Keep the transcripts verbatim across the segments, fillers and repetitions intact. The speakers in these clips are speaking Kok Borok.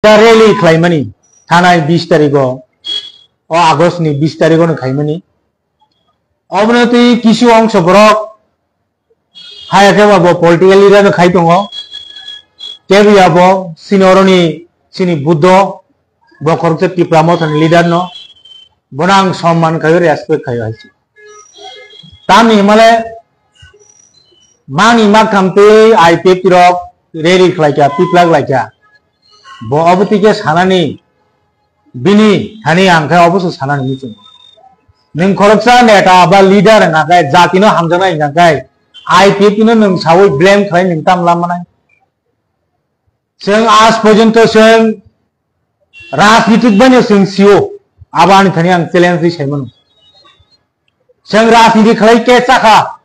rally khlaimani thanai bis tarigo, o August ni bis tarigo no khaimani. Obono twi kisu ongso borok haya khe bo political leader no khai tongo. Tebo ya bo sini oroni sini Buddho, bo khoroksa Tipra Motha ni leader no, bono ang somman khayo, respect khayo hai se. Tamni himale mani maktham twi I P F T rok rally khlaikha, piplak laikha. Bo obo twi khe sanani bini thani ang khe obo se sanani muchung. Nwng khoroksa neta ba leader wngkha khe, jatino hamjaknai wngkha khe, I P F T no nwng sawi blame khlai nwng tam lam manai. Chwng aaj porjonto chwng rajnitik bai no chwng sio, abo ani thani ang challenge ri sai mano. Chwng rajniti khlai khe chakha,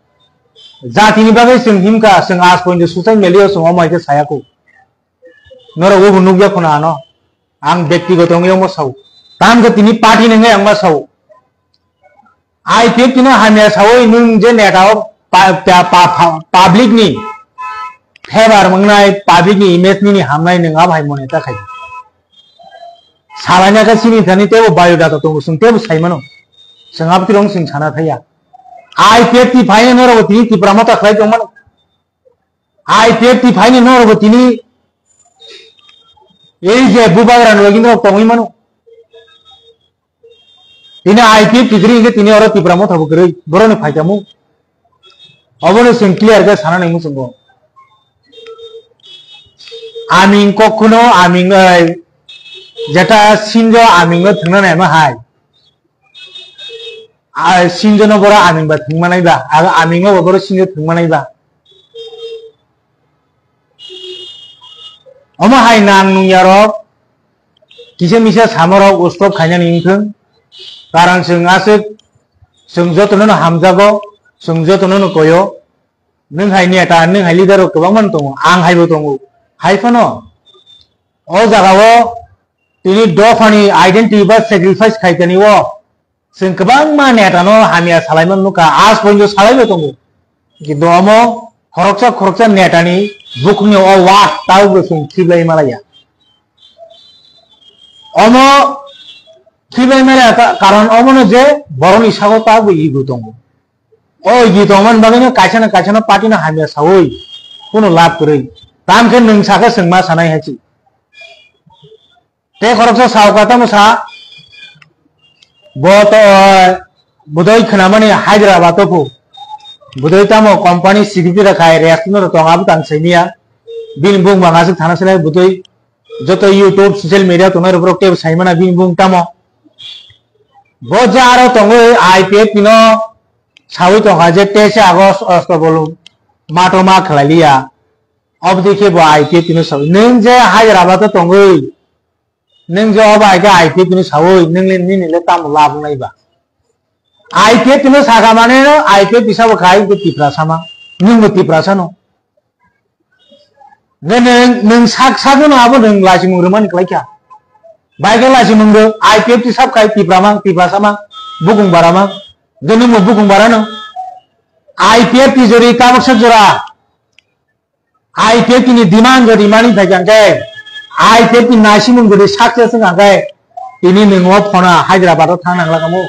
jatini bagwi chwng himkha, chwng aaj porjonto social media o chwng omo hai khe saya kho. Norok bo nukya khuna ano. Ang bektigoto wngwi omo sao. Tamo khe tini party ni wngwi ang ma sao. I P F T no hamya sawi nwng je neta o pa-, pa-, pa-, pa-, public ni favor wngnai, public ni image nini hamnai nwng abo hai mone ta khai. Salanya khe sini thani tebo biodata tongo, chwng tebo sai mano. Chwng abo tirong chwng sana thaya. I P F T phaino norok tini Tipra Motha khlai tong mano. I P F T phaino norok tini ei je bubagra no login rok tongwi mano. Tini I P F T kwrwi hwnkhe tini oro Tipra Motha bo kwrwi, borokni phaikhamu. Obono chwng clear khe sana nai muchungo. Aming kokhuno aming oi, jeta sinjo amingno thwngna naima hai. A, sinjono boro aming ba thwngma nai ba, a, amingno bo boro sinjo thwngma nai ba. Omo hai nang nungya rok kisa misa samo rok stop khainani wngthwng. Karon chwng aswk, chwng jotono no hamjago, chwng jotono no koyo. Nwng hai neta, nwng hai leader rok kwbangma no tongo, ang hai bo tongo. Hai phano o jaga o tini dophani identity ba sacrifice khaikani o chwng kwbangma neta no hamya salaimani nukha, aaj porjonto salaibai tongo. Kintu omo khoroksa khoroksa netani bukhukni o wak taubo chwng khiblai malaiya. Omo khiblai malaiya ka-, karon omono je borokni sago taubo ego tongo. O ego tongmani bagwino kaisa na kaisa no party no hamya sawi kunu lab kwrwi. Tamkhe nwng sakhe chwng ma sanai hai se. Tei khoroksa sao kha tamo sa, bo to, eh, budoi khwnamani Hyderabad o phu. Budoi tamo company security rok khai rest no tong abo tang saimiya. Bini bung bang aswk thana selai budoi joto YouTube social media tongnai rok borok tei saimana bini bung tamo. Bo je aro tongwi I P F T no sawi tongkha je teise August ostobolu mato ma khlai liya. Obodikhe bo I P F T no sawi. Nwng je Hyderabad o tongwi Nwng je obo hai khe I P F T no sawi, nwng le nini le tamo lab wngnai ba? I P F T no sakha mane no I P F T sabo khai bo Tiprasa ma, nwng bo Tiprasa no. Nge nwng, nwng sak, sak no abo nwng lachimung rwmani kwlai kha. Bai khe lachimung rw, I P F T sab khai Tipra mang, Tiprasa mang, bukung bara mang. Nge nwng bo bukung bara no. I P F T jori tabuk sak jora. I P F T ni demand jodi mani thai khe, I P F T ni naisimung jodi success wngkha khe, tini nwng o phona Hyderabad o thang nang lakamo.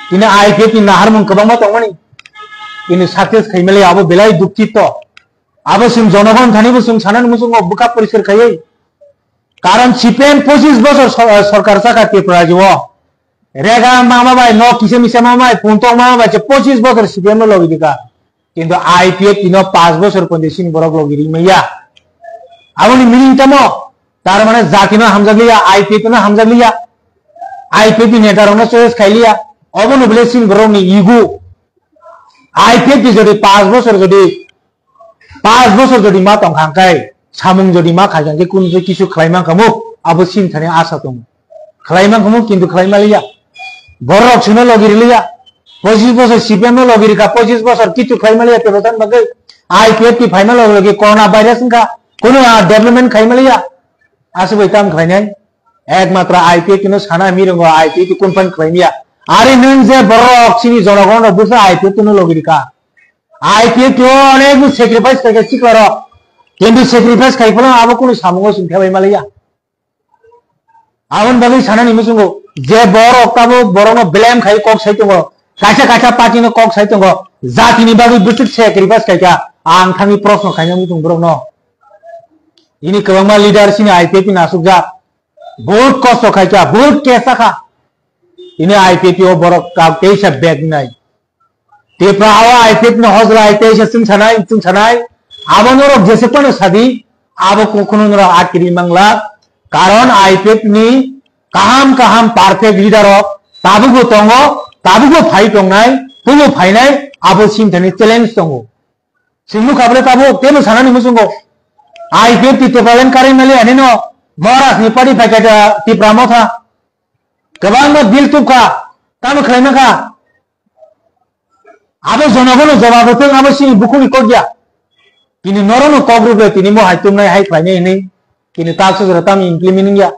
Tini I P F T ni naharmung kwbangma tongmani. Tini success khaimali abo belai dukchito. Abo chwng jonogon thani bo chwng sanani muchungo bwkha poriskar khaiwi. Karon C P M pochis bosor sor-, sorkar chakha Tripura rajyo o. Rega mama bai, nok kisa misa mama bai, puntok mama bai, se pochis bosor C P M no logi dika. Kintu I P F T no panch bosor ponti sini borok logi ri maya. Aboni meaning tamo? Tar mane jati no hamjak liya, I P F T no hamjak liya. I P F T ni neta rok no choice khai liya. Obo no bole sini borok ni ego. I P F T jodi panch bosor jodi Panch bosor jodi ma tong kha khe, samung jodi ma khai khe, kunu je kisu khlai man khamu, abo sini thani asa tongo. Khlai man khamu, kintu khlai ma liya. Borok sino logi ri liya. Pochis bosor C P M no logi ri kha, pochis bosor kichu khlai ma liya, tebo tan bagwi. I P F T phaima logi logi corona virus wngkha, kunu, ah, development khai ma liya. Aswk bai tam khlai nai. Ekmatro I P F T no sana mi rongo, I P F T kun phan khlai miya. Are nwng je borok sini jonogon rok busa I P F T no logi ri kha. I P F T o onek sacrifice khaikha sikla rok. Kintu sacrifice khai phano abo kunu samungo chwng thebai malaya. Aboni bagwi sanani muchungo je borok tabuk borokno blame khai kok sai tongo, kaisa kaisa party no kok sai tongo, jatini bagwi bwswk sacrifice khaikha, ang thangwi proshno khaina muchung borokno. Ini kwbangma leader chini I P F T ni asukjak, bahut kosto khaikha, bahut case sakha. Ini I P F T o borok kau teisa bag nai. Tipra o I P F T no hojlai teisa chwng sanai, chwng sanai. Abo norok jese phano sadi, abo kukhunu norok akiri mangla. Karon I P F T ni kaham kaham perfect leader rok tabukbo tongo, tabukbo phai tongnai, teibo phainai, abo sini thani challenge tongo. Chwng nukha bole tabuk teibo sanani muchungo. I P F T Tipraland karing mali ani no Maharaj ni party phaikha Tipra Motha. Kwbangma bill tubkha, tamo khlai mankha. Abo jonogono jobab rwthwng, abo chini bukhukni kok ya. Kini norokno kok rwgwi tini bo hai tumnai hai khlainai hinwi. Kini ta sujra tamo implement wngya.